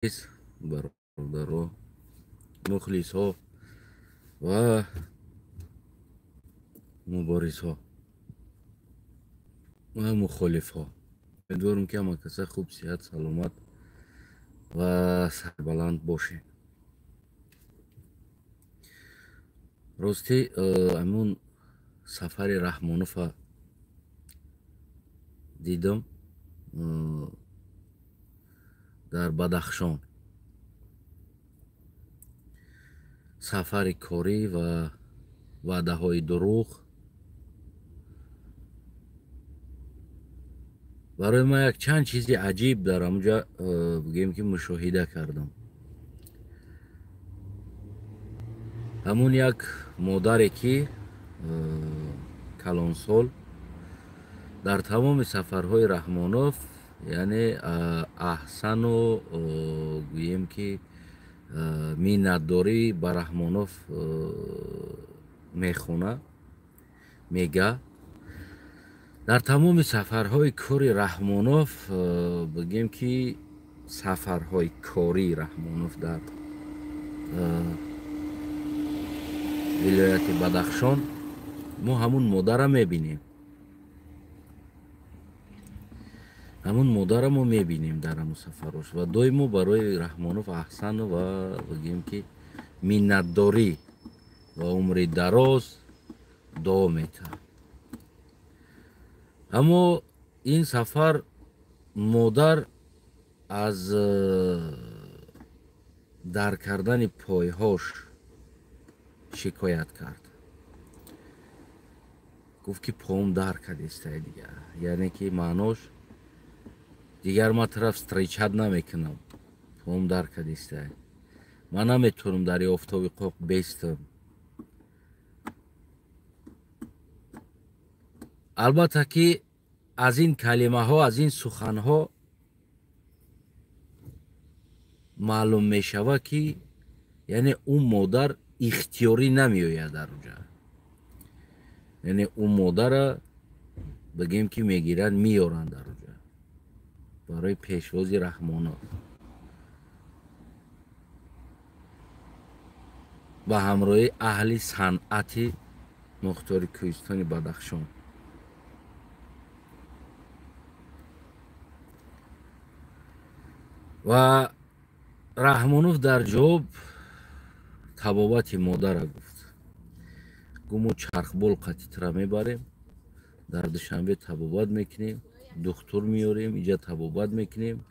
Бародаро, мухлисҳо ва муборизҳо ва мухолифҳо, умедворам, ки ҳама каса хуб, сиҳат, саломат ва сарбаланд бошед. Ростӣ, ҳамун сафари Раҳмонова дидам дар Бадахшон, сафари корӣ ва ваъдаҳои дурӯғ. Барои ман як чанд чизи аҷиб дар ҳамуҷа, бигӯем, ки мушоҳида кардам. Ҳамун як модаре, ки калонсол, дар тамоми сафарҳои Раҳмонов, яъне аҳсану, гӯем ки, миннатдорӣ ба Раҳмонов мехона, мега. Дар тамоми сафарҳои кори Раҳмонов, бигем ки, сафарҳои кории Раҳмонов дар вилояти Бадахшон мо ҳамун модара мебинем, ҳамун модара мо мебинем дар ҳамун сафарош ва доимо барои Раҳмонов аҳсану ва, бигем ки, миннатдорӣ ва умри дароз дуо метаҳад. Аммо ин сафар модар аз дар кардани пойҳош шикоят кард. Гуфт, ки поом дар кардистай дигар, яъне ки маънош дигар ман тараф встречать намекунам, поом дар кардистай, ман наметавонам дар офтоби қоқ бестам. Албатта ки аз ин калимаҳо, аз ин суханҳо маълум мешавад, ки яъне ӯ модар ихтиёрӣ намеояд дар уҷа, яъне ӯ модара, бигем ки, мегиранд, меёранд дар уҷа барои пешвози Раҳмонов ба ҳамроҳи аҳли санъати мухтори кӯҳистони Бадахшон. Ва Раҳмонов дар ҷавоб табобати модара гуфт. Гуфт: мо чархбол қатитра мебарем, дар Душанбе табобат мекунем, духтур меорем, иҷа табобат мекунем.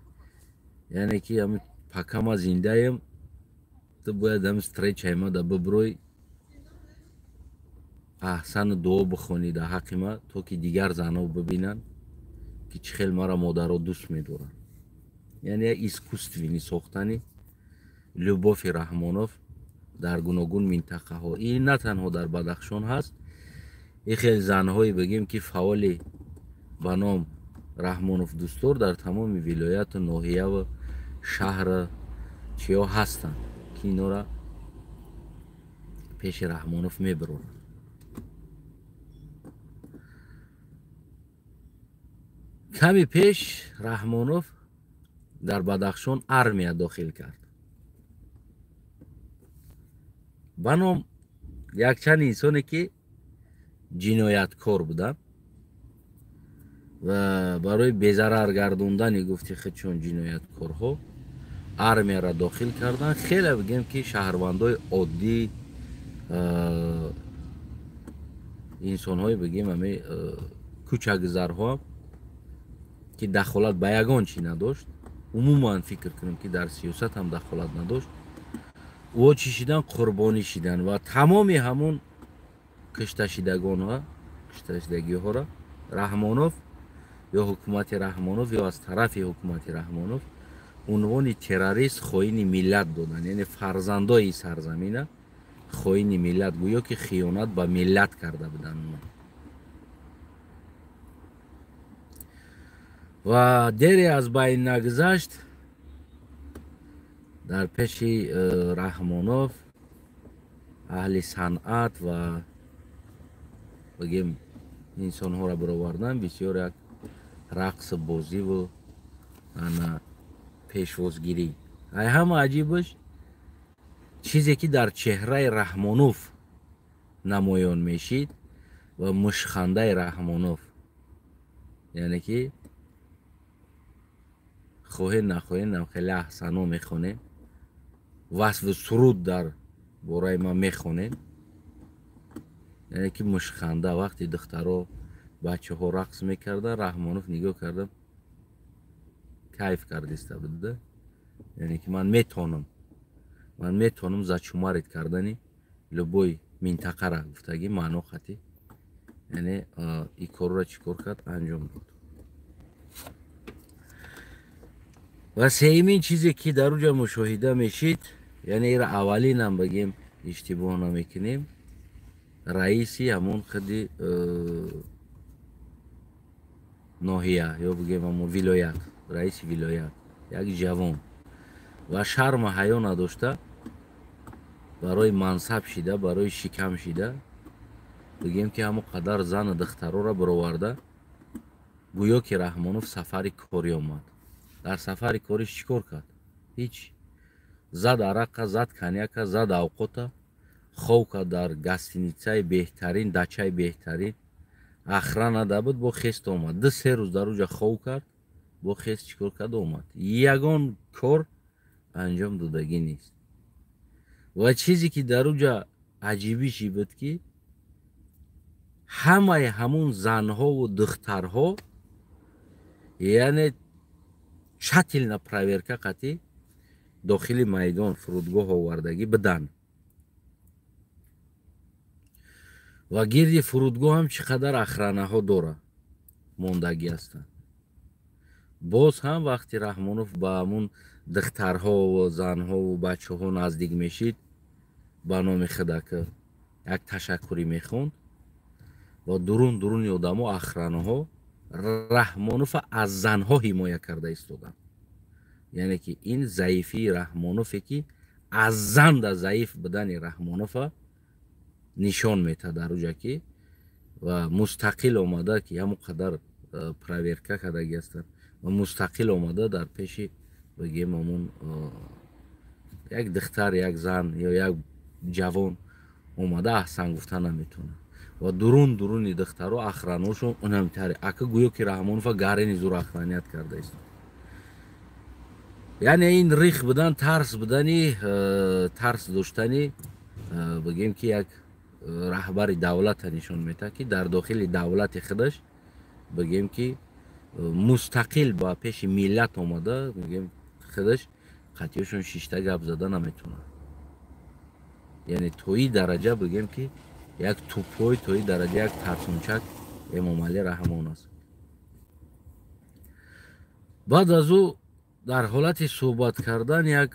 Яъне ки ҳами пока ма зиндаем, ту бояд ҳами встречаи ма да биброй, аҳсану дуо бихонӣ дар ҳаққи ма, то ки дигар занҳо бибинанд, ки чӣ хел мара модаро дӯст медоранд. Яъне як искусственный сохтани любови Раҳмонов дар гуногун минтақаҳо. Ин на танҳо дар Бадахшон ҳаст. Ин хел занҳое, бигем ки, фаъоли ба ном Раҳмонов дӯстдор дар тамоми вилояту ноҳияву шаҳру чиҳо ҳастанд, ки инора пеши Раҳмонов мебароранд. Ками пеш Раҳмонов дар Бадахшон армия дохил кард ба ном якчанд инсоне, ки ҷинояткор буданд, ва барои безарар гардондани, гуфти худшон, ҷинояткорҳо армияро дохил карданд. Хеле, бигем ки, шаҳрвандои оддӣ, инсонҳое, бигем, ҳами кӯчагузарҳо, ки дахолат ба ягон чӣ надошт, умуман фикр кунем, ки дар сиёсат ҳам дахолат надошт, ӯ чӣ шидан? Қурбонӣ шидан. Ва тамоми ҳамун кушташидагонро, кушташидагиҳоро Раҳмонов ё ҳукумати Раҳмонов ё аз тарафи ҳукумати Раҳмонов унвони террорист, хоини миллат доданд. Яъне фарзандои сарзамина хоини миллат, гӯё ки хиёнат ба миллат карда буданд. Ва дере аз байн нагузашт, дар пеши Раҳмонов аҳли санъат ва, бигем, инсонҳоро баровардан, бисёр як рақсу бозиву ана пешвозгирӣ. Ай ҳама аҷибаш чизе ки дар чеҳраи Раҳмонов намоён мешид ва мушхандаи Раҳмонов, яъне ки хоҳем нахоҳем нам хеле аҳсано мехонем, васфи суруд дар бораи ман мехонем, яъне ки мушханда вақти духтаро бачаҳо рақс мекарда, Раҳмонов нигоҳ карда кайф кардиста буда, яъне ки ман метавонам зачумарит кардани любой минтақара гуфтагӣ маъно хати, яъне ин корро чӣ кор кард, анҷом дод. Ва сеюмин чизе ки дар уҷа мушоҳида мешид, яъне ира аввалинам бигем иштибоҳ намекунем, раиси ҳамон худи ноҳия ё бигем ҳамон вилоят, раиси вилоят, як ҷавон ва шарму ҳаё надошта барои мансаб шида, барои шикам шида, бигем ки ҳамон қадар зану духтарора бароварда, гӯё ки Раҳмонов сафари корӣ омад. Дар сафари кориш чӣ кор кард? Ҳеҷ. Зад арақа, зад коньяка, зад авқота, хов кард дар гостиницаи беҳтарин, дачаи беҳтарин, охрана набуд, бо хест омад. 2-3 рӯз дар уҷа хов кард, бо хест чӣ кор кард, омад. Ягон кор анҷом додагӣ нест. Ва чизе ки дар уҷа аҷибиш буд, ки ҳамаи ҳамун занҳову духтарҳо, яъне тщательно проверка қатӣ дохили майдон фурудгоҳ овардагӣ биданд. Ва гирди фурудгоҳ ҳам чӣ қадар охранаҳо дора мондагӣ ҳастанд. Боз ҳам вақти Раҳмонов ба ҳамун духтарҳову занҳову бачаҳо наздик мешид, ба номи худака як ташаккурӣ мехонд ва дурун дуруни одамо охранаҳо Раҳмонова аз занҳо ҳимоя карда истоданд. Яъне ки ин заифии Раҳмонове ки аз занда заиф будани Раҳмонова нишон метаҳад дар уҷа ки ва мустақил омада ки ҳамон қадар проверка кардагӣ ҳастанд ва мустақил омада дар пеши бигем ҳамон як духтар, як зан ё як ҷавон омада аҳсан гуфта наметавонад. Ва дурун дуруни духтаро охраношон унамтари ака гӯё ки Раҳмонова гарени зур охраният карда истод. Яъне ин рих будан, тарс будани, тарс доштани бигем ки як раҳбари давлата нишон метаҳад, ки дар дохили давлати худаш бигем ки мустақил ба пеши миллат омада, бигем худаш қатъиёшон шишта гап зада наметавонад. Яъне то ин дараҷа бигем ки як тупой, то ин дараҷа як тарсунчак Эмомалӣ Раҳмон аст. Баъд аз ӯ дар ҳолати суҳбат кардан як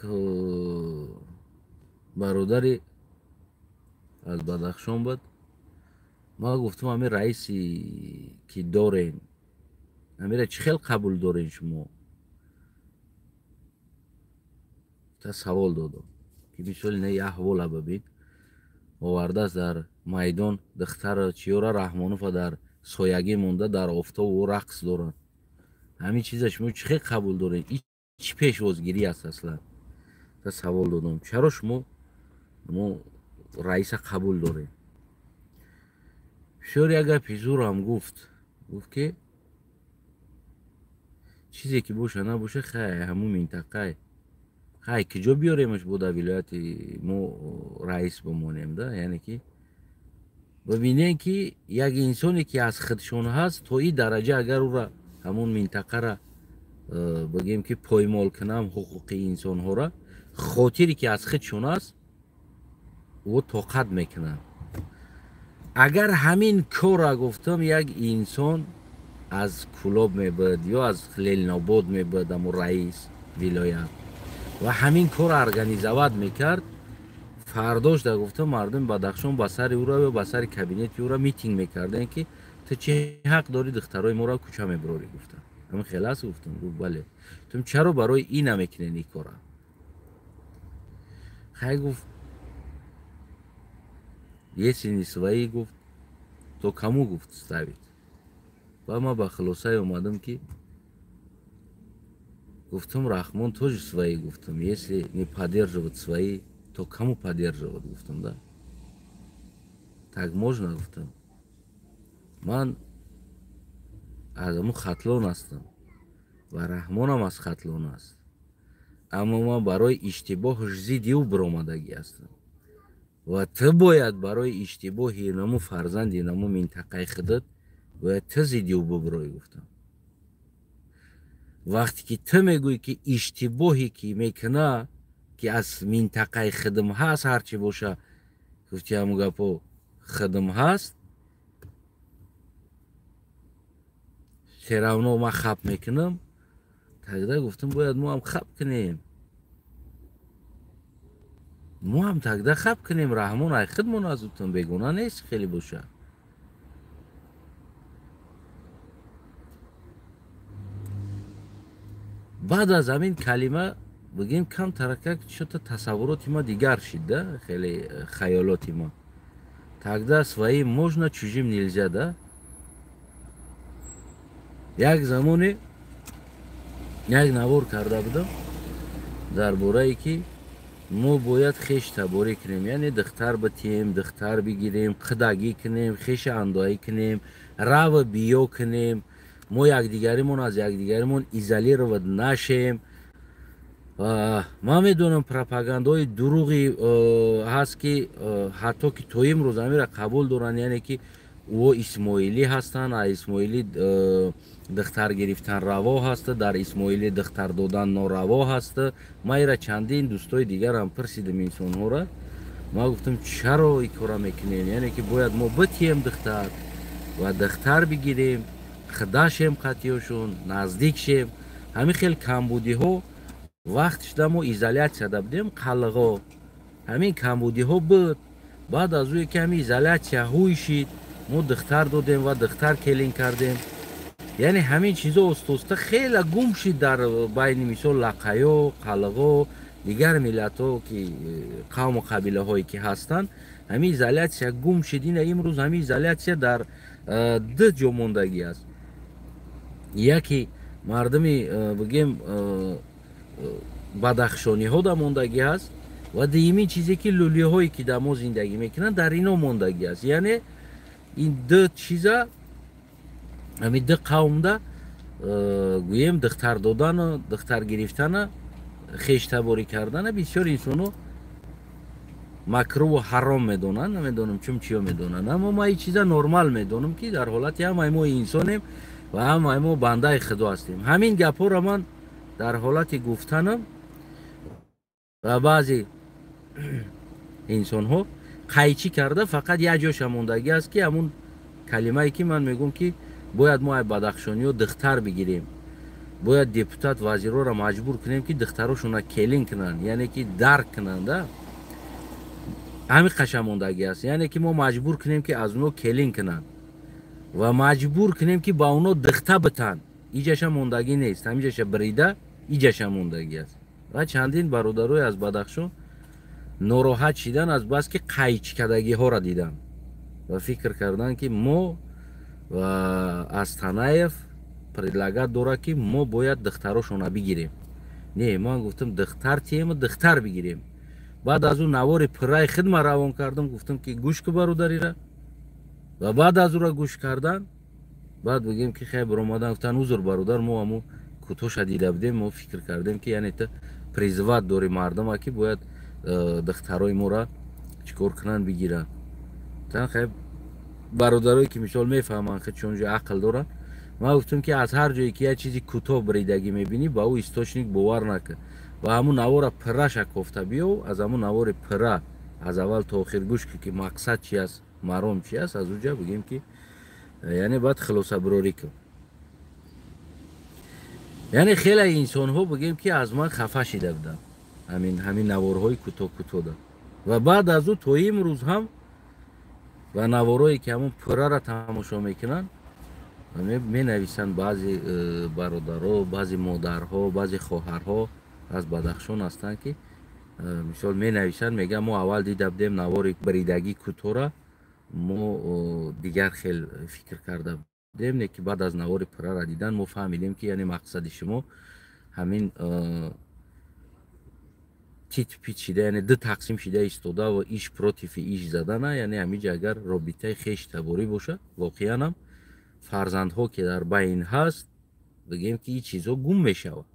бародари аз Бадахшон буд. Ма гуфтам ҳамин раиси ки дорем, ҳамира чӣ хел қабул дорем шумо? Та савол додам ки мисоли не аҳвола бибин, овардааст дар майдон духтара чиёра Раҳмонова дар соягӣ монда, дар офтобу рақс доранд. Ҳамин чиза шумо чӣ хел қабул дорем? Ин чӣ пешвозгирӣ аст аслан? Та савол додам, чаро шумо мо раиса қабул дорем? Бисёр як гапи зурам гуфт, гуфт ки чизе ки боша набоша, хай ҳамун минтақае, хай киҷо биёремаш бо дар вилояти мо раис бимонем да. Яъне ки бибинем ки як инсоне ки аз худшон ҳаст то ин дараҷа агар ӯра ҳамун минтақара бигем ки поймол кунам ҳуқуқи инсонҳора, хотире ки аз худшон аст ӯ тоқат мекунад. Агар ҳамин корра гуфтам як инсон аз Кулоб мебуд ё аз Ленинобод мебуд, ҳамун раис вилоят, ва ҳамин корро организоват мекард, фардош да гуфтам мардуми Бадахшон ба сари ӯра ё ба сари кабинети ӯра митинг мекарданд ки ту чӣ ҳақ дорӣ духтарои моро кӯча мебурорӣ? Гуфтам ҳамин хел аст? Гуфтам. Гуфт бале. Тум чаро барои ин намекунед ин корра? Хай гуфт, если не свои, гуфт, то кому, гуфт, ставить? Ва ман ба хулосае омадам ки Гуфтам, Рахмон тоже свои, гуфтам, если не поддерживать свои, то кому поддерживать, гуфтам, да? Так можно, гуфтам. Ман аз аму Хатлон ҳастам ва Раҳмонам аз Хатлон аст. Аммо ман барои иштибоҳаш зидди ӯ биромадагӣ ҳастам. Ва ту бояд барои иштибоҳи наму фарзанди наму минтақаи худат бояд ту зидди ӯ бибироӣ, гуфтам. Вақте ки ту мегӯӣ ки иштибоҳе ки мекуна, ки аз минтақаи худам ҳаст, ҳарчи боша, гуфти ҳамун гапо худам ҳаст, все равно ман хап мекунам. Тогда, гуфтам, бояд мо ҳам хап кунем. Мо ҳам тогда хап кунем. Раҳмон ай худмон аз гуфтам, бегона нест хеле боша. Баъд аз ҳамин калима бигем кам таракак чото тасаввуроти ма дигар шид, да, хеле хаёлоти ма. Тогда своим можно, чужим нельзя, да? Як замоне як навор карда будам дар борае ки мо бояд хеш таборӣ кунем, яъне духтар битием, духтар бигирем, қидагӣ кунем, хеша андоӣ кунем, рава биё кунем, мо якдигаримон аз якдигаримон изолировать нашем. Ман медонам пропагандаҳои дурӯғи ҳаст ки ҳатто ки то имрӯз амира қабул доранд, яъне ки ӯ исмоилӣ ҳастанд, а исмоилӣ духтар гирифтан раво ҳаст, дар исмоилӣ духтар додан нораво ҳаст. Ман ира чандин дӯстои дигарам пурсидам инсонҳоро, ман гуфтам чаро ин кора мекунем, яъне ки бояд мо битием духтар ва духтар бигирем, хидашем қатиёшон, наздик шем. Ҳамин хел камбудиҳо вақт шуда мо изолятсияда будем, қалғо ҳамин камбудиҳо буд. Баъд аз ӯе ки ҳамин изолятсия ҳуй шид, мо духтар додем ва духтар келин кардем. Яъне ҳамин чизо оста-оста хеле гум шид дар байни мисол лақаё, қалғо, дигар миллатҳо ки қавму қабилаҳое ки ҳастанд, ҳамин изолятсия гум шид. Ина имрӯз ҳамин изолятсия дар ду ҷо мондагӣ аст. Яке мардуми бигем бадахшониҳо да мондагӣ ҳаст ва дуюмин чизе ки лӯлиҳое ки дар мо зиндагӣ мекунанд дар ино мондагӣ аст. Яъне ин ду чиза, ҳамин ду қавмда гӯем духтар додану духтар гирифтана, хештаборӣ кардана бисёр инсонҳо макруву ҳаром медонанд, намедонам чун чиё медонанд, аммо ман ин чиза нормал медонам ки дар ҳолати ҳамаи мо инсонем ва ҳамаи мо бандаи худо ҳастем. Ҳамин гапҳоро ман дар ҳолати гуфтанам ва баъзе инсонҳо қайчӣ карда фақат як ҷоша мондагӣ аст ки ҳамун калимае ки ман мегӯм ки бояд мо ай бадахшониҳо духтар бигирем, бояд депутат вазирҳоро маҷбур кунем ки духтарошонро келин кунанд, яъне ки дарк кунанд, да? Ҳамин қаша мондагӣ аст, яъне ки мо маҷбур кунем ки аз онҳо келин кунанд ва маҷбур кунем ки ба онҳо духта битанд. Иҷаша мондагӣ нест, ҳамиҷаша бирида иҷаша мондагӣ аст. Ва чандин бародарои аз Бадахшон нороҳат шидан аз бас ки қайчикадагиҳоро диданд ва фикр карданд ки мо ва аз Танаев предлагат дорад ки мо бояд духтарошонро бигирем. Не, ман гуфтам духтар тиему духтар бигирем. Баъд аз ӯ навори пурраи хидма равон кардам, гуфтам ки гӯш ку бародарира. Ва баъд аз ӯра гӯш кардан, баъд бигем ки хай баромадан, гуфтан узр бародар, мо ҳамун кӯтоҳша дида будем, мо фикр кардем ки яъне ту призват дори мардума ки бояд духтарои моро чикор кунанд, бигиранд. Тан хай бародарое ки мисол мефаҳманд, ки чун ҷо ақл доранд, ман гуфтам ки аз ҳар ҷое ки як чизи кӯтоҳ бридагӣ мебинӣ, ба ӯ источник бовар накун ва ҳамун навора пурраша кофта биёв, аз ҳамун навори пурра аз аввал то охир гӯш кун ки мақсад чи аст, маром чи аст, аз уҷа бигем ки яъне баъд хулосабарорӣ кун. Яъне хеле инсонҳо бигем ки аз ман хафа шида буданд ҳамин наворҳои кӯтоҳ кӯтоҳда. Ва баъд аз ӯ то имрӯз ҳам ва наворҳое ки ҳамун пуррара тамошо мекунанд, менависанд баъзе бародаро, баъзе модарҳо, баъзе хоҳарҳо аз Бадахшон ҳастанд ки мисол менависанд, мегӯянд мо аввал дида будем навори бридагӣ кӯтоҳра, мо дигар хел фикр карда будем, не ки баъд аз навори пуррара дидан мо фаҳмидем ки яъне мақсади шумо ҳамин тит пит шида, яъне ду тақсим шида истода ва иш против иш задана, яъне ҳамиҷа агар робитаи хеш таборӣ бошад, воқеан ҳам фарзандҳо ки дар байн ҳаст, бигем ки ин чизҳо гум мешавад.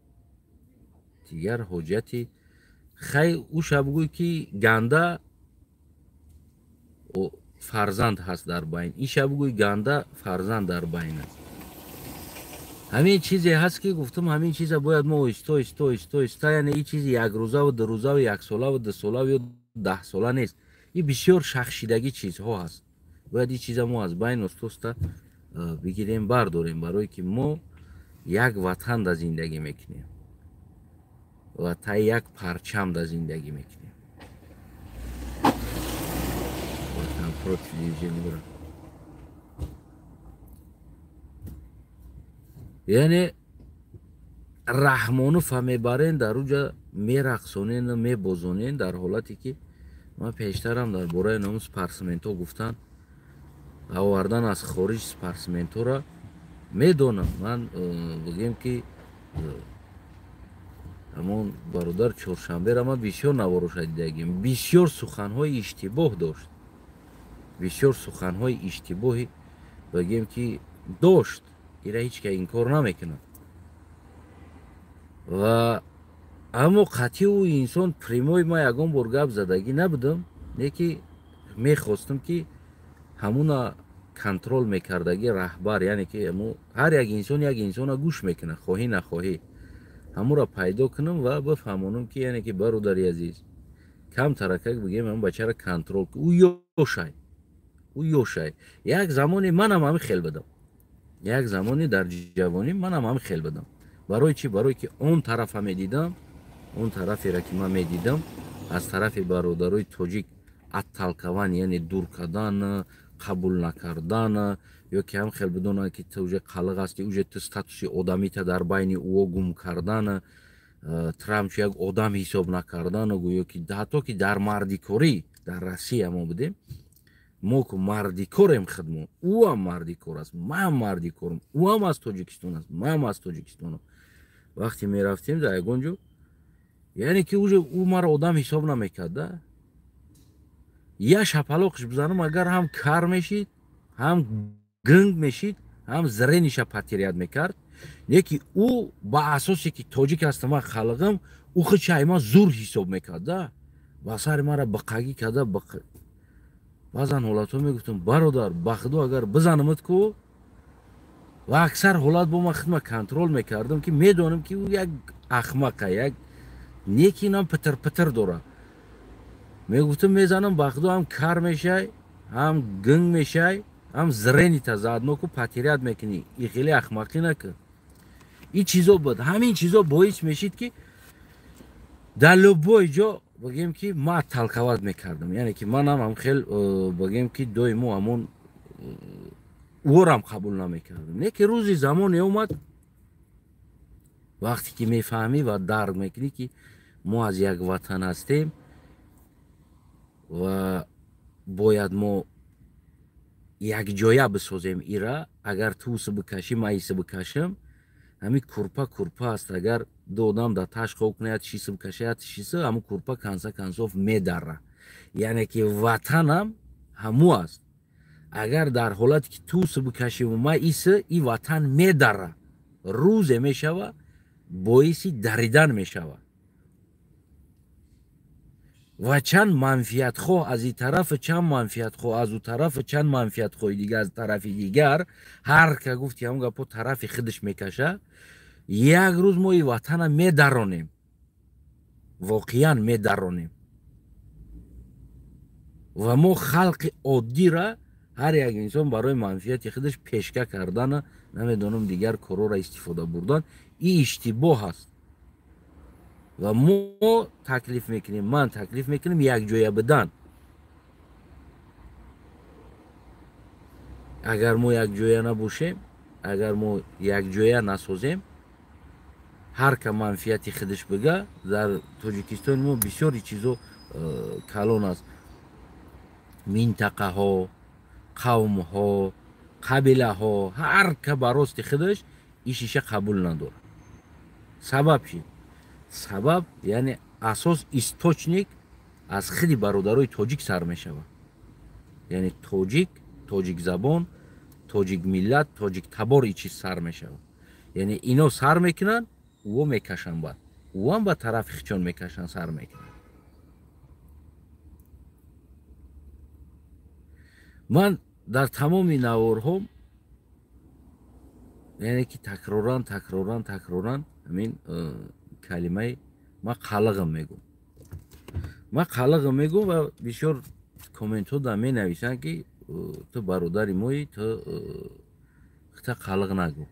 Дигар ҳоҷати хай уша бигӯй ки ганда фарзанд ҳаст дар байн, иша бигӯй ганда фарзанд дар байн аст. Ҳамин чизе ҳаст ки гуфтам, ҳамин чиза бояд мо оҳиста оҳиста оҳиста оҳиста, яъне ин чизи якрӯзаву дурӯзаву яксолаву дусолаву ё даҳсола нест. Ин бисёр шахшидагӣ чизҳо ҳаст. Бояд ин чиза мо аз байн оҳиста оҳиста бигирем, бардорем, барое ки мо як ватан да зиндагӣ мекунем ва таи як парчам да зиндагӣ мекунем. Ватан против движения. Яъне Раҳмонуфа мебарен, дар уҷа мерақсонен, мебозонен, дар ҳолате ки ман пештарам дар бораи номи спортсментҳо гуфтан, овардан аз хориҷ спортсментҳоро медонам. Ман бигем ки ҳамон бародар чоршанбера ман бисёр навороша дидагим, бисёр суханҳои иштибоҳ дошт, бисёр суханҳои иштибоҳи бигем ки дошт, ира ҳеҷ ка инкор намекунад. Ва аммо қатъи ӯ инсон прямой ма ягон бор гап задагӣ набудам, не ки мехостам ки ҳамуна контрол мекардагӣ раҳбар, яъне ки ҳар як инсон як инсона гӯш мекунад, хоҳӣ нахоҳӣ, ҳамура пайдо кунам ва бифаҳмонам ки яъне ки бародари азиз, кам таракак бигем ҳамун бачаро контрол ӯ ёшай, ӯ ёшай. Як замоне манам ҳамин хел будам, як замоне дар ҷавонӣ манам ҳамин хел будам. Барои чӣ? Барое ки он тарафа медидам, он тараферо ки ман медидам аз тарафи бародарои тоҷик атталкаван, яъне дур кардан, қабул накардан, ё ки ҳам хел бидонанд ки ту уже қалиқ ҳастӣ, уже ту статуси одамита дар байни ӯо гум кардан, Трамп як одам ҳисоб накардан, гӯё ки ҳатто ки дар мардикорӣ дар Россия мо будем, мо ку мардикорем худмон, ӯ ҳам мардикор аст, ман мардикорам, ӯ ҳам аз Тоҷикистон аст, ман аз Тоҷикистонам. Вақте мерафтем дар ягон ҷо, яъне ки уже ӯ маро одам ҳисоб намекард, да? Я шапалоқш бизанам, агар ҳам кар мешид, ҳам гинг мешид, ҳам зрениша потеряд мекард. Не ки ӯ ба асосе ки тоҷик ҳастам, ман халқам, ӯ худша ай ман зур ҳисоб мекард, да? Ба сари мара биқагӣ карда, баъзан ҳолатҳо мегуфтам, бародар, ба худо агар бизанамад ку, ва аксар ҳолат бо ман худма контрол мекардам, ки медонам ки ӯ як ахмақа, як не ки инам питир-питир дорад. Мегуфтам, мезанам, ба худо ҳам кар мешай, ҳам гинг мешай, ҳам зренита заодно ку потеряд мекунӣ. И хеле ахмақӣ накун. Ин чизо буд. Ҳамин чизо боис мешид ки дар любой ҷо бигем ки ман талкават мекардам. Яъне ки манам ҳам хел бигем ки доимо ҳамон ӯрам қабул намекардам. Не ки рӯзи замоне омад, вақте ки мефаҳмӣ ва дарк мекунӣ ки мо аз як ватан ҳастем ва бояд мо якҷоя бисозем ира. Агар ту уси бикашӣ, ман иси бикашам, ҳамин курпа курпа аст. Агар ду одам дар таш хоб кунад, шиси бикашад, шиси, ҳамун курпа канса кансоф медара. Яъне ки ватанам ҳаму аст. Агар дар ҳолате ки ту уси бикашиву ман иси, и ватан медара, рӯзе мешава, боиси даридан мешава. Ва чанд манфиатхоҳ аз ин тараф, чанд манфиатхоҳ аз ӯ тараф, чанд манфиатхоҳи дигар аз тарафи дигар, ҳар ка гуфти ҳамон гапҳо тарафи худаш мекаша, як рӯз мо ин ватана медаронем, воқеан медаронем. Ва мо халқи оддира ҳар як инсон барои манфиати худаш пешка кардана, намедонам дигар корора истифода бурдан, ин иштибоҳ аст. Ва мо таклиф мекунем, ман таклиф мекунем якҷоя будан. Агар мо якҷоя набошем, агар мо якҷоя насозем, ҳар ка манфиати худаш бига, дар Тоҷикистони мо бисёри чизо калон аст. Минтақаҳо, қавмҳо, қабилаҳо, ҳар ка ба рости худаш ишиша қабул надорад. Сабаб чи? Сабаб яъне асос источник аз хиди бародарои тоҷик сар мешавад. Яъне тоҷик, тоҷикзабон, тоҷик миллат, тоҷик табор и чиз сар мешавад. Яъне ино сар мекунанд, ӯо мекашанд, баъд ӯам ба тарафи хичон мекашанд, сар мекунанд. Ман дар тамоми наворҳо яъне ки такроран такроран такроран ҳамин калимаи ман қалиғам мегӯм. Ман қалиғам мегӯм ва бисёр комментҳо да менависанд, ки ту бародари моӣ, ту хита қалиғ нагӯ.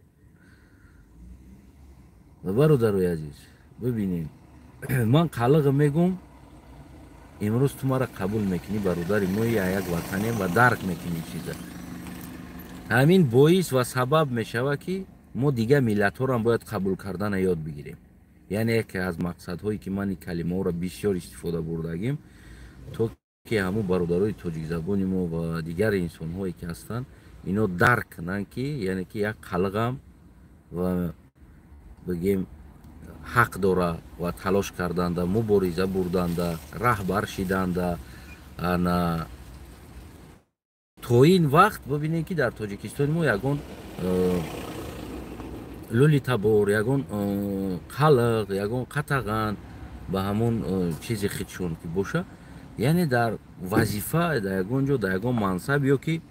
Ва бародарои азиз, бибинед, ман қалиғам мегӯм, имрӯз ту маро қабул мекунӣ, бародари мои, як ватанем ва дарк мекунӣ чиза. Ҳамин боис ва сабаб мешавад, ки мо дигар миллатҳоро бояд қабул кардана ёд бигирем. Яъне яке аз мақсадҳое, ки ман ин калимаҳоро бисёр истифода бурдагим, то ки ҳамун бародарои тоҷикзабони мо ва дигар инсонҳое, ки ҳастанд, ино дарк кунанд, ки яъне ки як қалиғам ва бигем ҳақ дора ва талош карданда, мубориза бурданда, раҳбар шиданда. Ана то ин вақт бибинем, ки дар Тоҷикистони мо ягон лули табор, ягон қалиқ, ягон қатаған ба ҳамон чизи худшон ки боша, яъне дар вазифа, дар ягон ҷо, дар ягон мансаб ё ки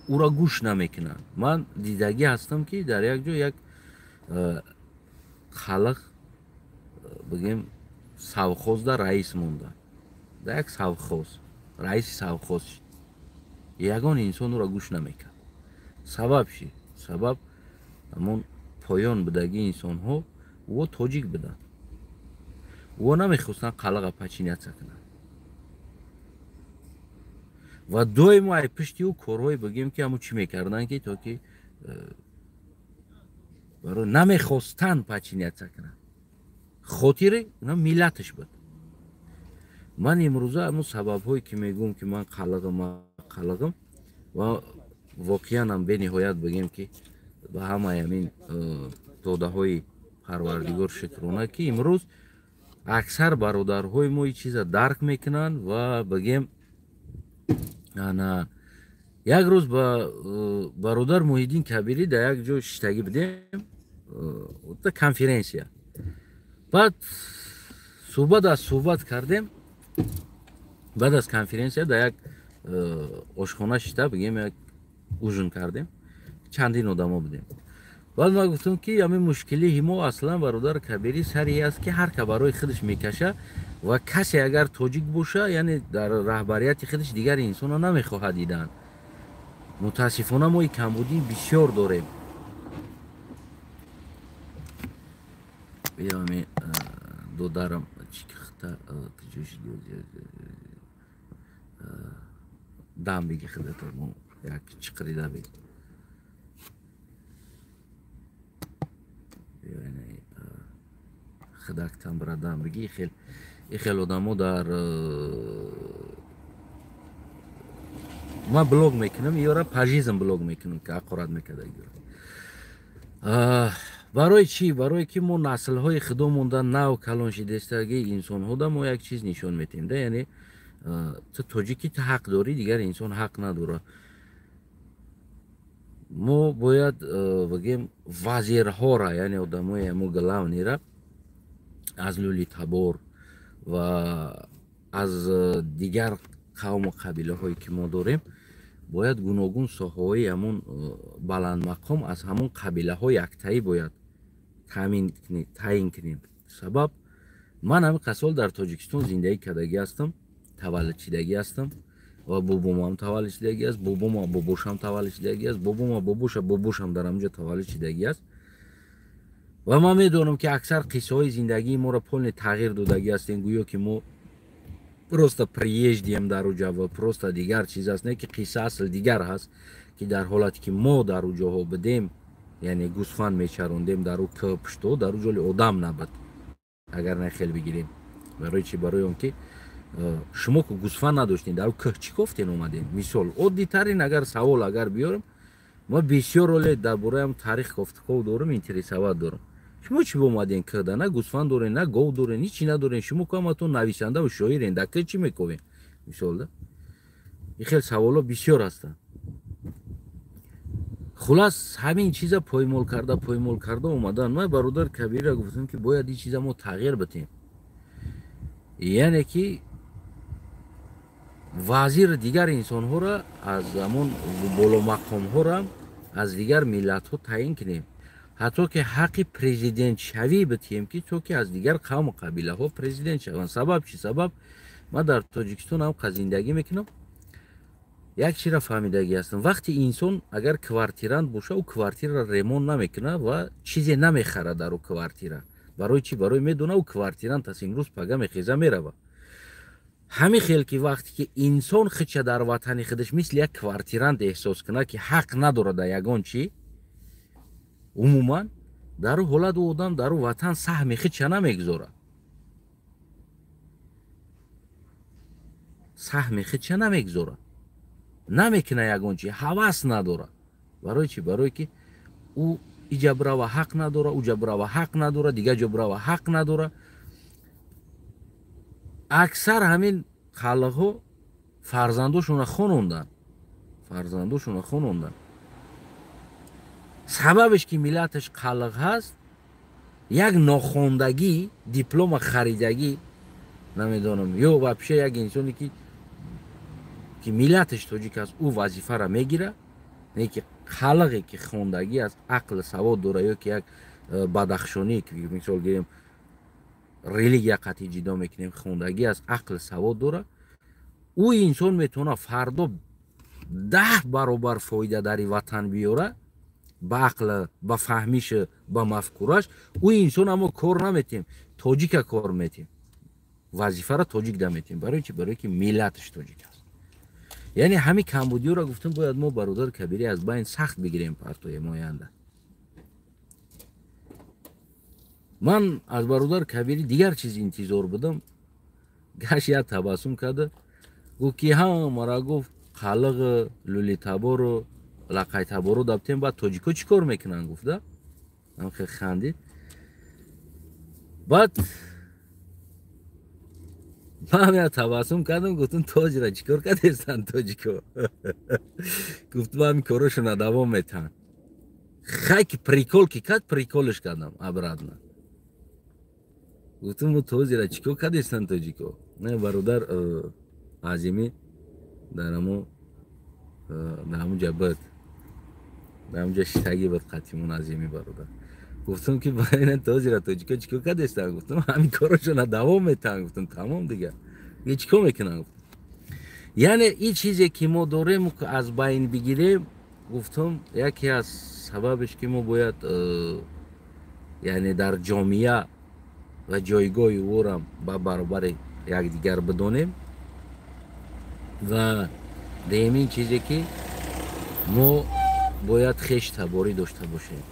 ӯро гӯш намекунанд. Ман дидагӣ ҳастам, ки дар як ҷо як халқ, бигем, совхозда раис монда, дар як совхоз раиси совхоз шид, ягон инсон ӯро гӯш намекард. Сабаб чи? Сабаб ҳамон поён будагии инсонҳо, ӯо тоҷик буданд, ӯо намехостанд қалиға подчиняться кунанд ва доимо ай пишти ӯ корҳое, бигем, ки ҳамун чӣ мекарданд, ки то ки барои намехостанд подчиняться кунанд, хотири миллаташ буд. Ман имрӯза ҳамун сабабҳое, ки мегӯм, ки ман қалиғам, ман қалиғам ва воқеанам бениҳоят, бигем, ки ба ҳамаи ҳамин додаҳои Парвардигор шукрона, ки имрӯз аксар бародарҳои мо ин чиза дарк мекунанд. Ва бигем, ана як рӯз ба бародар Муҳиддин Кабирӣ дар як ҷо шиштагӣ будем, конференсия, баъд суҳбат аз суҳбат кардем. Баъд аз конференсия дар як ошхона шита, бигем, як ужин кардем, чандин одамо будем. Баъд ман гуфтам, ки ҳамин мушкилии мо аслан, бародар Кабирӣ, сари аст, ки ҳар ка барои худаш мекаша ва касе агар тоҷик боша, яъне дар раҳбарияти худаш дигар инсонро намехоҳад дидан. Мутаассифона, мо ин камбудӣ бисёр дорем. Биёми додарам дам биги, худато як чиқирида биг. Хидактан бира дам биги. Хел одамо дар ман блог мекунам, ёра пажизм блог мекунам, ки ақорат мекарда. Барои чӣ? Барое ки мо наслҳои худомонда, нав калон шидастаги инсонҳода мо як чиз нишон метиҳем да, яъне ту тоҷикӣ, ту ҳақ дорӣ, дигар инсон ҳақ надорад. Мо бояд, бигем, вазирҳоро, яъне одамои ҳамо главный ра аз лули табор ва аз дигар қавму қабилаҳое, ки мо дорем, бояд гуногун соҳаҳои ҳамон баландмақом аз ҳамон қабилаҳо яктаӣ бояд таъин кунем. Сабаб, ман ҳамин қасол дар Тоҷикистон зиндагӣ кардагӣ ҳастам, таваллуд шидагӣ ҳастам ва бобомам таваллуд шидагӣ аст, бобома бобошам таваллуд шидагӣ аст, бобома бобоша бобошам дар ҳамонҷо таваллуд шидагӣ аст. Ва ман медонам, ки аксар қиссаҳои зиндагии моро полный тағйир додагӣ ҳастем, гӯё ки мо просто приезжий ем дар уҷа ва просто дигар чиз аст. Не, ки қисса асл дигар ҳаст, ки дар ҳолате ки мо дар у ҷоҳо будем, яъне гӯсфанд мечарондем дар у пушто, дар у ҷоли одам набуд, агар на хел бигирем. Барои чи? Барои он ки шумо ку гӯсфанд надоштем, дар у кӯҳ чӣ кофтен омадем? Мисол, оддитарин агар савол агар биёрам, ма бисёр оле дар бораи таърих кофтуков дорам, интересовать дорам. Шумо чӣ бомаден кӯда? На гӯсфанд дорен, на гов дорен, ҳичи надорен. Шумо каматон нависанда ва шоирен, дар кӯ чӣ мековен? Мисол да? Ин хел саволҳо бисёр ҳастанд. Хулас ҳамин чиза поймол карда омадан. Ман бародар Кабирро гуфтам, ки бояд ин чиза мо тағйир бидем. Яъне ки вазир дигар инсонҳоро аз ҳамон боломақомҳоро аз дигар миллатҳо таъин кунем, ҳатто ки ҳаққи президентшавӣ битиҳем, ки то ки аз дигар қавму қабилаҳо президент шаванд. Сабаб чӣ? Сабаб ман дар Тоҷикистон ҳам зиндагӣ мекунам, як чизро фаҳмидагӣ ҳастам. Вақте инсон агар квартирант боша, ӯ квартираро ремонт намекунад ва чизе намехарад дар ӯ квартира. Барои чӣ? Барои медона ӯ квартирант аст, имрӯз пага мехеза мерава. Ҳамин хел ки вақте ки инсон худша дар ватани худаш мисли як квартирант эҳсос кунад, ки ҳақ надорад дар ягон чӣ, умуман дар ӯ ҳолат ӯ одам дар ӯ ватан саҳми худша намегузорад, саҳми худша намегузорад, намекунад ягон чӣ, ҳавас надорад. Барои чӣ? Барое ки ӯ иҷа бирава ҳақ надорад, уҷа бирава ҳақ надорад, дигар ҷо бирава ҳақ надорад. Аксар ҳамин халқҳо фарзандошонро хононданд, фарзандошонро хононданд. Сабабеш ки миллаташ қалиқ ҳаст, як нохондагӣ, диплома харидагӣ, намедонам, ё вообще як инсоне ки миллаташ тоҷик аст, ӯ вазифаро мегирад, не ки халқе ки хондагӣ аст, ақл савод дора, ё ки як бадахшонӣ, ки мисол гирем религия қатъи ҷидо мекунем, хондагӣ аст, ақл савод дора, ӯ инсон метавонад фардо 10 баробар фоида дари ватан биёра ба ақл, ба фаҳмиш, ба мафкураш. Ӯ инсон аммо кор наметем, тоҷика кор метем, вазифаро тоҷик даметем. Барои чӣ? Барое ки миллаташ тоҷик аст. Яъне ҳамин камбудиёро гуфтем бояд мо бародар Кабирӣ аз байн сахт бигирем партоем оянда. Ман аз бародар Кабирӣ дигар чиз интизор будам. Гаш як табассум карда гуфт ки ҳа, мара гуфт қалиғ, лӯлитабору лақайтабору даптем, баъд тоҷико чӣ кор мекунанд гуфта. Хеле хандид. Баъд ман як табассум кардам, гуфтам тоҷира чӣ кор кардестанд тоҷико? Гуфтам ҳамин корошона давом метаҳанд. Хай ки прикол ки кард, приколш кардам обратно. Гуфтам мо тозира чӣ кор кардестанд тоҷико? Не, бародар Азимӣ дар ҳамон ҷа буд, дар ҳамон ҷа шитагӣ буд қатимон Азимӣ бародар. Гуфтам ки ина тозира тоҷико чӣ кор кардестанд? Гуфтам ҳамин корошона давом метаҳанд. Гуфтам тамом дигар, чӣ кор мекунанд? Яъне ин чизе ки мо дорем аз байн бигирем, гуфтам яке аз сабабеш ки мо бояд яъне дар ҷомеа ва ҷойгоҳи ӯрам ба баробари якдигар бидонем. Ва дуюмин чизе ки мо бояд хештаборӣ дошта бошем,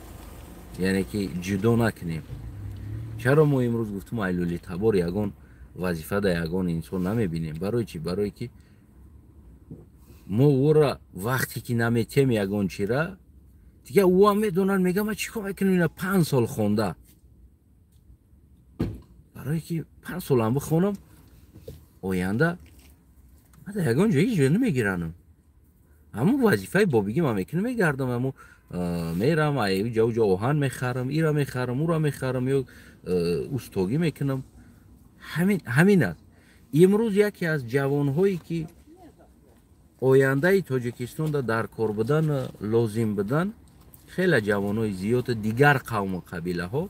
яъне ки ҷудо накунем. Чаро мо имрӯз гуфтум айлулитабор ягон вазифа дар ягон инсон намебинем? Барои чӣ? Барое ки мо ӯра вақте ки наметем ягон чира, дигар ӯам медонад, мегӯяд ман чӣ кор мекунам ина 5 сол хонда. Барое ки 5 солам бихонам, оянда ман дар ягон ҷо ҳеҷ ҷо намегиранам. Ҳамон вазифаи бобигӣ ман мекунам, мегардам, ҳамон мерам, ҷа ҷо оҳан мехарам, ира мехарам, ура мехарам, ё устогӣ мекунам. Ҳамин аст. Имрӯз яке аз ҷавонҳое ки ояндаи Тоҷикистонда дар кор будан лозим будан, хеле ҷавонҳои зиёди дигар қавму қабилаҳо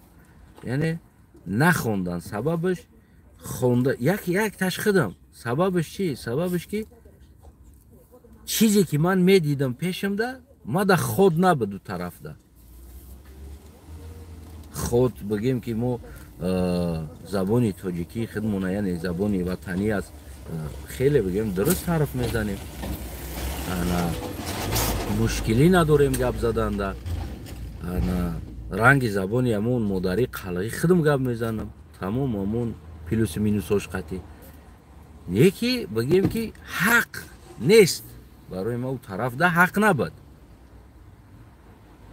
яъне нахондан. Сабабаш хонда як ташхидам. Сабабаш чӣ? Сабабаш ки чизе ки ман медидам пешамда, мада ход набуд ду тарафда. Ход бигем ки мо забони тоҷикии худмона, яъне забони ватанӣ аст, хеле бигем дуруст ҳарф мезанем, мушкилӣ надорем гап заданда, ранги забони ҳамон модарӣ қалғи худам гап мезанам, тамом ҳамон плюсу минусош қатъӣ. Не ки бигем ки ҳақ нест барои ма, ӯ тарафда ҳақ набуд.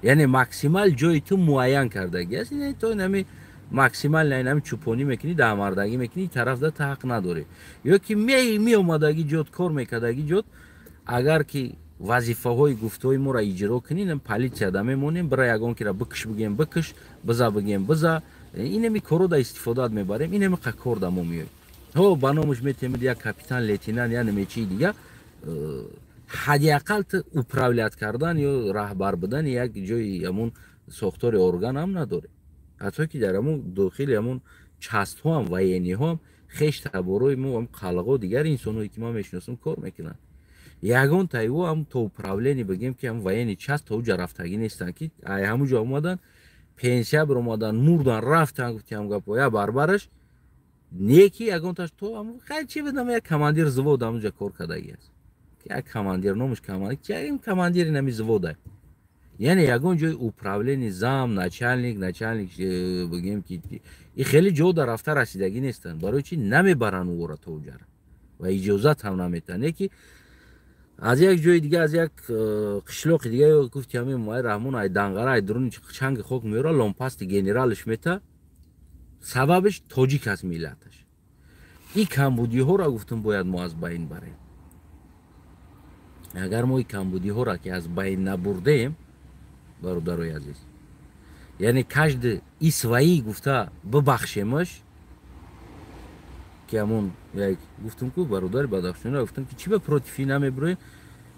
Яъне максимал ҷои ту муайян кардагӣ аст. То инами максимал инами чӯпонӣ мекунӣ, даҳмардагӣ мекунӣ, тараф да ту ҳақ надорӣ. Ё ки меомадагӣ ҷод, кор мекардагӣ ҷод, агар ки вазифаҳои гуфтаҳои моро иҷро кунӣ, полисияда мемонем, бира ягон кира бикш бигем бикш, биза бигем биза, инами корро да истифодаат мебарем, инами қа кор да мо меоем. Ҳо, ба номаш метемед як капитан, лейтенант, я намечии дига, ҳадди ақал ту управлять кардан ё раҳбар будани як ҷои ҳамун сохтори орган ҳам надорӣ. Ҳатто ки дар ҳамун дохили ҳамун частҳо ҳам, военниҳо ҳам хеш таборои мо ҳам қалғо дигар инсонҳое ки ман мешиносам кор мекунанд. Ягон таи ӯ ҳам то управление бигем ки ҳам военный часть то уҷа рафтагӣ нестанд, ки ай ҳамун ҷо омадан, пенсия биромадан, мурдан, рафтан, гуфти ҳам гапо я барбараш не ки ягонташ то хай чи бидам, як командир взвод ҳамунҷа кор кардагӣ аст. Як командир, номаш командир, ягон командири нами взвода. Яъне ягон ҷои управление, зам, начальник, начальник бигем ки и хеле ҷо да рафта расидагӣ нестанд. Барои чи намебаранд ӯро то уҷара ва иҷозат ҳам наметаҳанд. Не ки аз як ҷои дига, аз як қишлоқи дига, гуфти ҳамин Муай Раҳмон, ай Данғара, ай дуруни чанги хок меёра, ломпасти генералш мета, сабабаш тоҷик аст миллаташ. Ин камбудиҳоро гуфтам бояд мо аз байн барем. Агар мо ин камбудиҳоро ки аз байн набурдем, бародарои азиз, яъне каждый и свои гуфта бибахшемаш, ки ҳамон як гуфтам ку бародари бадахшонро гуфтам ки чи ба против ин намебироем,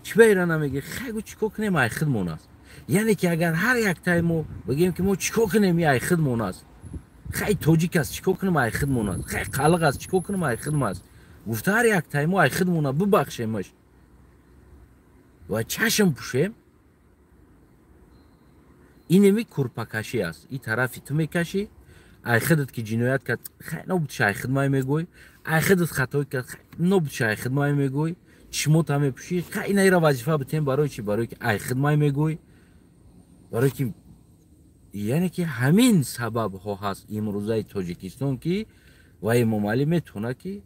чи ба ира намегӣ, хай гу чӣ кор кунем, ай худмон аст. Яъне ки агар ҳар яктаи мо бигем ки мо чӣ кор кунем, и ай худмон аст, хай тоҷик аст, чӣ кор кунем, ай худмон аст, хай қалиқ аст, чӣ кор кунем, ай худм аст, гуфта ҳар яктаи мо ай худмона бибахшемаш ва чашм пӯшем, инеми курпакашӣ аст. И тарафи ту мекашӣ, ай худат ки ҷиноят кард, хай нобудша ай хидмай мегӯй, ай худат хатоӣ кард, нобудша ай хидмай мегӯй, чишмота мепӯшӣ, хай инаира вазифа битем, барои чи? Барои ки ай хидмай мегӯй, барои ки яъне ки ҳамин сабабҳо ҳаст имрӯзаи Тоҷикистон ки ва Эмомалӣ метавонад ки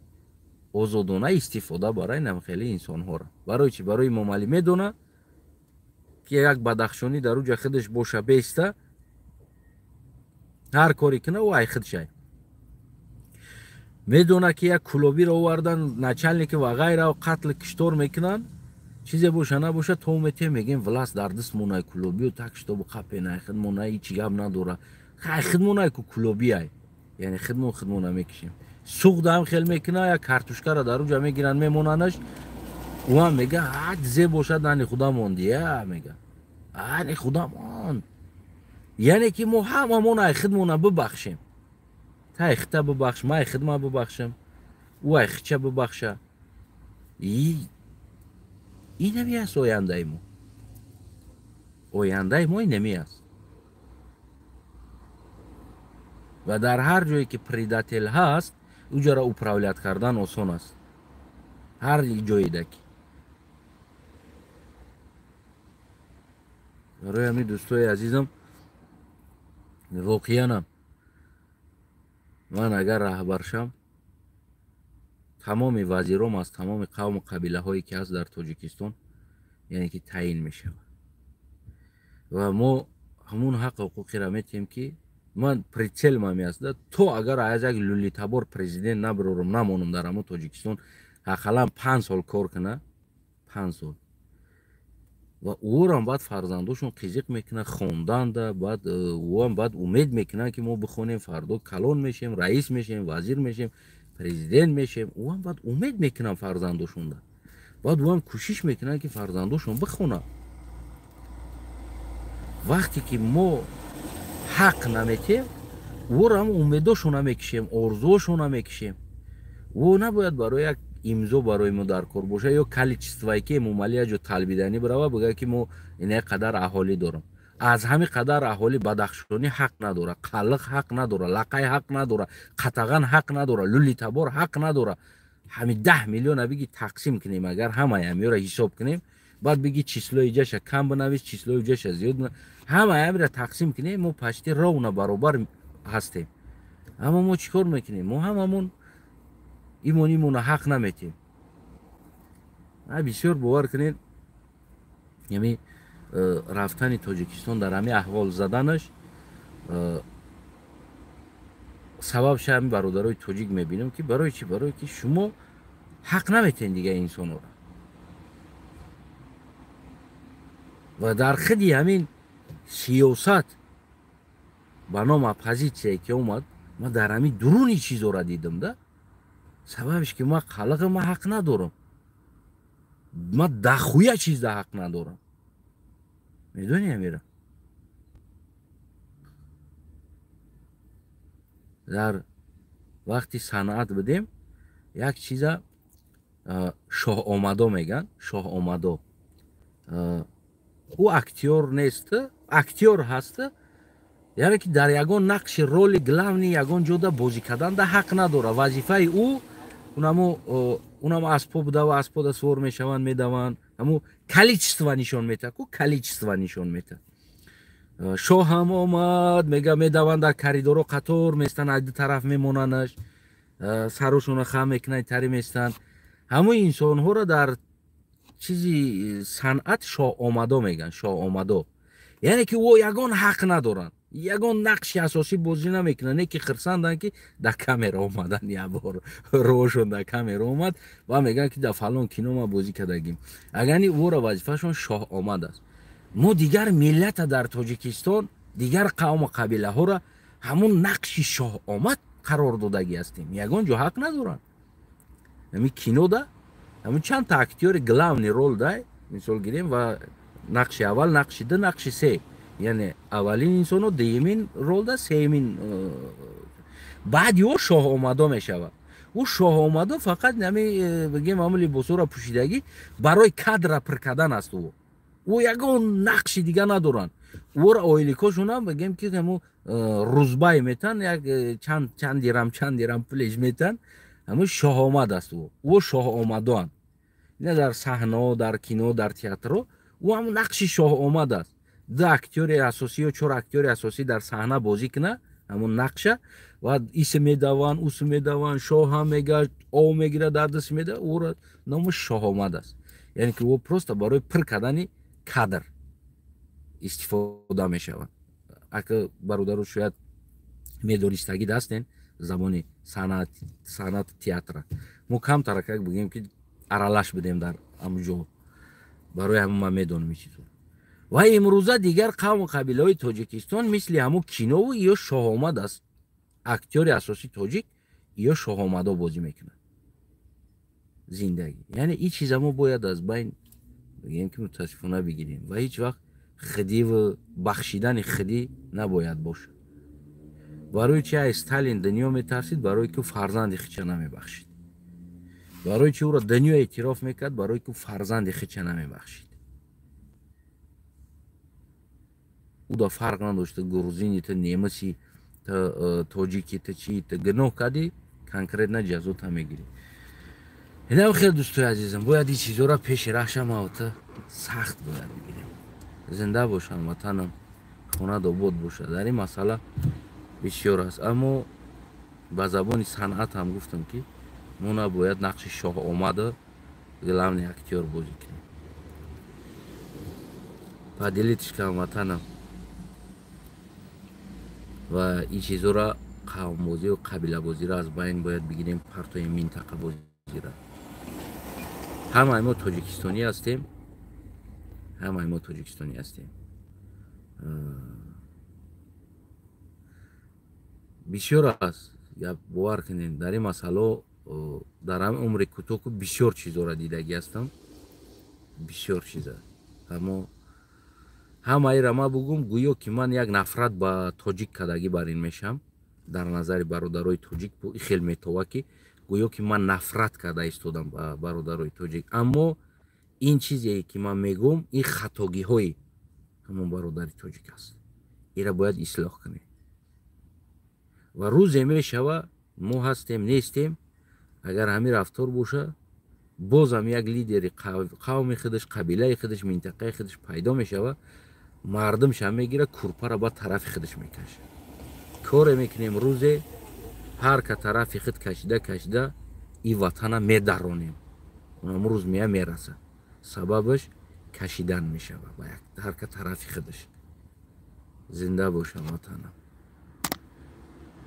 озодона истифода барои намхели инсонҳоро. Барои чи? Барои Эмомалӣ медонад ки як бадахшонӣ дар уҷа худаш боша беиста, ҳар коре куна ӯ ай худшай. Медонад ки як кулобиро овардан, начальники ва ғайра, қатли киштор мекунанд, чизе боша набоша то метем, мегем власть дар даст монай кулобиу так штобу қапенай худмонай, ҳичи гап надора, хай худмонай ку кулобиай, яъне худмон худмона мекишем. Суғда ҳам хел мекуна, як картушкаро дар уҷа мегиранд, мемонанаш, ӯ ҳам мега зе бошад, ани худамон дия, мега ани худамон. Яъне ки мо ҳамамон ай худмона бибахшем, тай хита бибахш, ман ай хидма бибахшам, ӯ ай хича бибахша, инами аст ояндаи мо. Ояндаи мо инами аст. Ва дар ҳар ҷое ки предатель ҳаст, уҷаро управлять кардан осон аст. Ҳар ҷоеда ки. Барои ҳамин дӯстои азизам, воқеанам ман агар раҳбар шам, тамоми вазиром аз тамоми қавму қабилаҳое ки ҳаст дар Тоҷикистон, яъне ки таъин мешавад. Ва мо ҳамун ҳақ ҳуқуқиро метиҳем ки ман прицел мами аст, то агар аз як лулитабор президент набирорам, намонам дар ҳамун Тоҷикистон, ақаллан 5 сол кор куна, 5 сол. Ва ӯрам баъд фарзандошон қизиқ мекунанд хонданда, баъд ӯам баъд умед мекунанд ки мо бихонем, фардо калон мешем, раис мешем, вазир мешем, президент мешем. Ӯам баъд умед мекунанд фарзандошонда, баъд ӯам кӯшиш мекунанд ки фарзандошон бихонанд. Вақте ки мо ҳақ наметем, ӯрам умедошон намекишем, орзуошон намекишем. Ӯ набояд барои як имзо барои мо дар кор боша ё количествое ки Эмомалӣ як ҷо талбиданӣ бирава, бигӯяд ки мо ина қадар аҳолӣ дорам. Аз ҳамин қадар аҳолӣ бадахшонӣ ҳақ надора, қалиқ ҳақ надора, лақай ҳақ надора, қатаған ҳақ надора, лулитабор ҳақ надора. Ҳамин 10 миллиона биги тақсим кунем, агар ҳамаи ҳамиёро ҳисоб кунем, баъд биги числои ҷаша кам бинавис, числои ҷаша зиёд, ҳамаи ҳамира тақсим кунем, мо почти ровно баробар ҳастем. Аммо мо чӣ кор мекунем? Мо ҳамамон имон имона ҳақ наметем. Бисёр бовар кунед, яъне рафтани Тоҷикистон дар ҳамин аҳвол заданаш сабаб ҳамин бародарои тоҷик мебинам, ки барои чӣ? Барои ки шумо ҳақ наметен дигар инсонора. Ва дар худи ҳамин сиёсат ба ном оппозитсия ки омад, ман дар ҳамин дуруни чизора дидам да. Сабабш ки ман қалиқа, ман ҳақ надорам, ман дахуя чизда ҳақ надорам. Медонӣ амира? Дар вақти санъат будем, як чиза шоҳомадо меган, шоҳомадо. Ӯ актёр нест, актёр ҳаст, яъне ки дар ягон нақши роли главни ягон ҷода бозӣ кардан да ҳақ надора. Вазифаи ӯ унамо аспо будава, аспода сувор мешаванд, медаванд, ҳамо количество нишон мета, ку количество нишон мета. Шоҳ ҳам омад, мега медаванд дар коридоро, қатор местанд, аз ду тараф мемонанаш, сарошона хам мекунанд, тари местанд. Ҳамон инсонҳоро дар чизи санъат шоҳ омадо меган, шоҳ омадо. Яъне ки ӯ ягон ҳақ надоранд, ягон нақши асосӣ бозӣ намекунанд, не ки хирсанданд, ки дар камера омадан, як бор рошон дар камера омад ва мегӯянд, ки дар фалон кино ма бозӣ кардагим. Агар ӯро вазифашон шоҳ омад аст. Мо дигар миллата дар Тоҷикистон, дигар қавму қабилаҳоро ҳамун нақши шоҳ омад қарор додагӣ ҳастем. Ягон ҷо ҳақ надоранд. Ҳамин кинода ҳамун чанд та актёри главный рол дай, мисол гирем, ва нақши аввал, нақши ду, нақши се, яъне аввалин инсоно дуюмин ролда, сеюмин, баъди ӯ шоҳ омадо мешавад. Ӯ шоҳ омадо фақат нами бигем ҳамун либосҳоро пӯшидагӣ барои кадра пур кардан аст. Ӯ ягон нақши дига надоранд. Ӯро оиликошонам бигем ки ҳамун рузбай метан, як чанд дирам, чанд дирам пулеш метан, ҳамун шоҳомад аст ӯ. Ӯ шоҳомадоанд. Ина дар саҳнао, дар кино, дар театро ӯ ҳамун нақши шоҳомад аст. Ду актёри асосӣ ё чор актёри асосӣ дар саҳна бозӣ куна ҳамун нақша, ва исе медаванд, усу медаванд, шоҳ ҳам мегашт, ов мегирад, дар даст меда, ӯро номаш шоҳомад аст. Яъне ки ӯ просто барои пур кардани кадр истифода мешавад. Ака бародаро, шояд медонистагӣ дастен забони санъат театра. Мо камтаракак бигем ки аралаш будем дар ҳамун ҷо, барои ҳамун ман медонам ин чизо. Ва имрӯза дигар қавму қабилаҳои Тоҷикистон мисли ҳамун кинову ё шоҳомад аст. Актёри асосии тоҷик ё шоҳомадо бозӣ мекунад зиндагӣ. Яъне ин чиза мо бояд аз байн бигем ки мутаассифона бигирем ва ҳеҷ вақт хидиву бахшидани хидӣ набояд бошад. Барои чи ай Сталин дунё метарсид? Барои ки фарзанди хича намебахшид. Барои чи ӯро дунё эътироф мекард? Барои ки фарзанди хича намебахшид. Ӯ да фарқ надошта грузини, та немиси, та тоҷики, та чи, та гуноҳ кардӣ, конкретно ҷазота мегирӣ. Инам хеле дӯстои азизам, бояд ин чизҳоро пеши раҳша мавта сахт бояд бигирем. Зинда бошам ватанам, хонад обод бошад. Дар ин масъала бисёр аст, аммо ба забони санъат ҳам гуфтам, ки мо набояд нақши шоҳ омада главный актёр бозӣ кунем. Поделитесь кам ватанам ва ин чизҳоро, қавмбозию қабилабозиро аз байн бояд бигирем, партои минтақабозиро. Ҳамаи мо тоҷикистонӣ ҳастем, ҳамаи мо тоҷикистонӣ ҳастем. Бисёр аст гап, бовар кунед, дар ин масъало дар ҳамин умри кӯтоҳ бисёр чизҳоро дидагӣ ҳастам, бисёр чиза. Аммо ҳамаиро ман бугум, гӯё ки ман як нафрат ба тоҷик кардагӣ бар ин мешавам. Дар назари бародарои тоҷик хел метова, ки гӯё ки ман нафрат карда истодам ба бародарои тоҷик. Аммо ин чизе ки ман мегӯм, ин хатогиҳои ҳамон бародари тоҷик аст. Ира бояд ислоҳ кунем. Ва рӯзе мешава, мо ҳастем, нестем, агар ҳамин рафтор боша, бозам як лидери қавми худаш, қабилаи худаш, минтақаи худаш пайдо мешава, мардумша мегира, курпара ба тарафи худаш мекаша. Коре мекунем, рӯзе ҳар ка тарафи худ кашида кашида ин ватана медаронем. Унам рӯз мея мераса. Сабабаш Кашидан мешавад ба як ҳар ка тарафи худаш. Зинда бошам, ватанам.